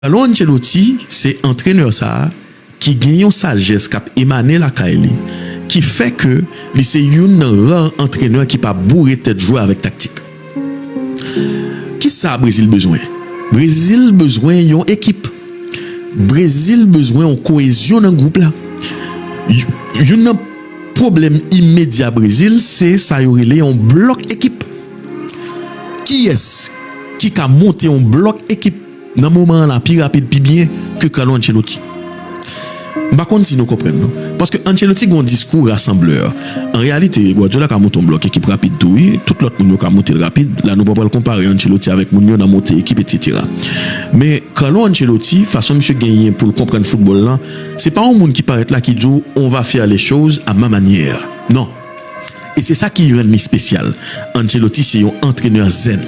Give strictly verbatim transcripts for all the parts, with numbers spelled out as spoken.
Carlo Ancelotti se antrenè sa a ki gen yon sajès k ap emane lakay li, ki fè ke li se youn nan ra antrenè ki pa boure tèt jwè avèk taktik. Kisa Brezil bezwen? Brezil bezwen yon ekip. Brezil bezwen yon koyezyon nan gwoup la. Y- Youn nan pwoblèm imedya Brezil, se sa yo rele yon blòk ekip. Kiyès ki ka monte yon blòk ekip nan moman an la pi rapid, pi byen ke Carlo Ancelotti? M pa konn si nou konprann, non. Paske Ancelotti gen yon diskou rasanblè. An reyalite, Guardiola ka monte yon blòk ekip rapid tou, wi. Tout lòt moun yo ka monte l rapid. La, nou pa pral konpare Ancelotti avèk moun yo nan monte ekip, etsetera. Men Carlo Ancelotti, fason misye genyen pou l konprann foutbòl lan, se pa yon moun ki parèt la ki di w, on va faire les choses à ma manière. Non. E se sa ki rann li espesyal. Ancelotti se yon antrenè zen.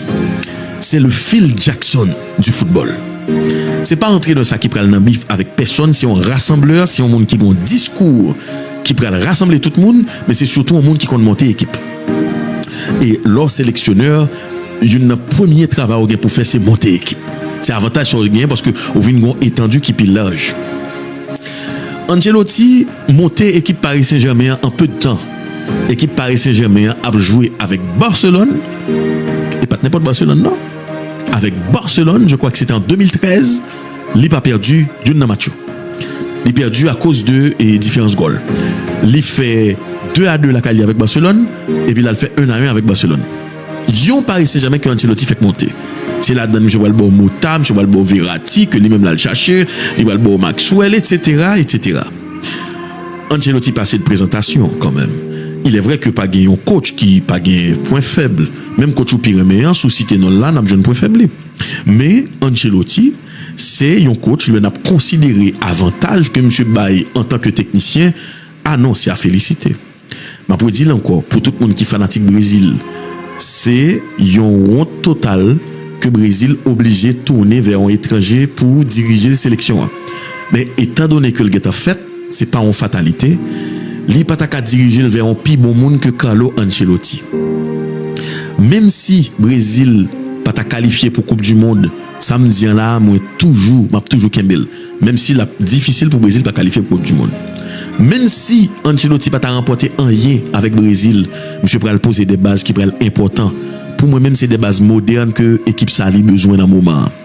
Se le Phil Jackson du football. Se pa antrenè sa ki pral nan bif avèk pèsonn, se yon rasanblè, se yon moun ki gen yon diskou ki pral rasanble tout moun, men se sitou yon moun ki konn monte ekip. E lè w seleksyonè, youn nan premye travay ou gen pou fè se monte ekip. Se avantaj sa w genyen paske ou vin gen yon etandi ki pi laj. Ancelotti monte ekip Paris Saint-Germain an an pe de tan. Ekip Paris Saint-Germain an ap jwe avèk Barcelone, e pa t nenpòt Barcelone, non. Avèk Barcelone, je crois que c'était en deux mille treize, li pa pèdi youn nan match yo. Li pèdi akoz de e, diferans gòl. Li fè de a de lakay li avèk Barcelone, epi l al fè en a en avèk Barcelone. Yon Paris Saint-Germain ke Ancelotti fèk monte. Se ladan misye pral ba w Mota, misye pral ba w Verratti, ke li menm l al chache, li pral ba w Maxwell, etsetera, etsetera. Ancelotti pa se de prezantasyon, kanmenm. Il est vrai ke pa gen yon coach ki pa gen pwen fèb. Menm coach ou pi renmen an, si w site non l la, n ap jwenn pwen fèb li. Men Ancelotti, se yon coach, lè n ap konsidere avantaj ke misye bay antanke teknisyen, a non, se a felisite. M ap redi l ankò, pou tout moun ki fanatik Brezil, se yon wont total ke Brezil oblije tounen vè yon etranje pou dirije seleksyon an. Men, etandone ke l gentan fèt, se pa yon fatalite, li pa ta ka dirije l vè yon pi bon moun ke Carlo Ancelotti. Menm si Brezil pa ta kalifye pou Koup di Mond, sa m di an la, mwen toujou, m ap toujou kenbe l. Menm si l ap difisil pou Brezil pa kalifye pou Koup di Mond. Menm si Ancelotti pa ta ranpòte anyen avèk Brezil, misye pral poze de baz ki pral enpòtan. Pou mwen menm, se de baz modèn ke ekip sa li bezwen nan moman an.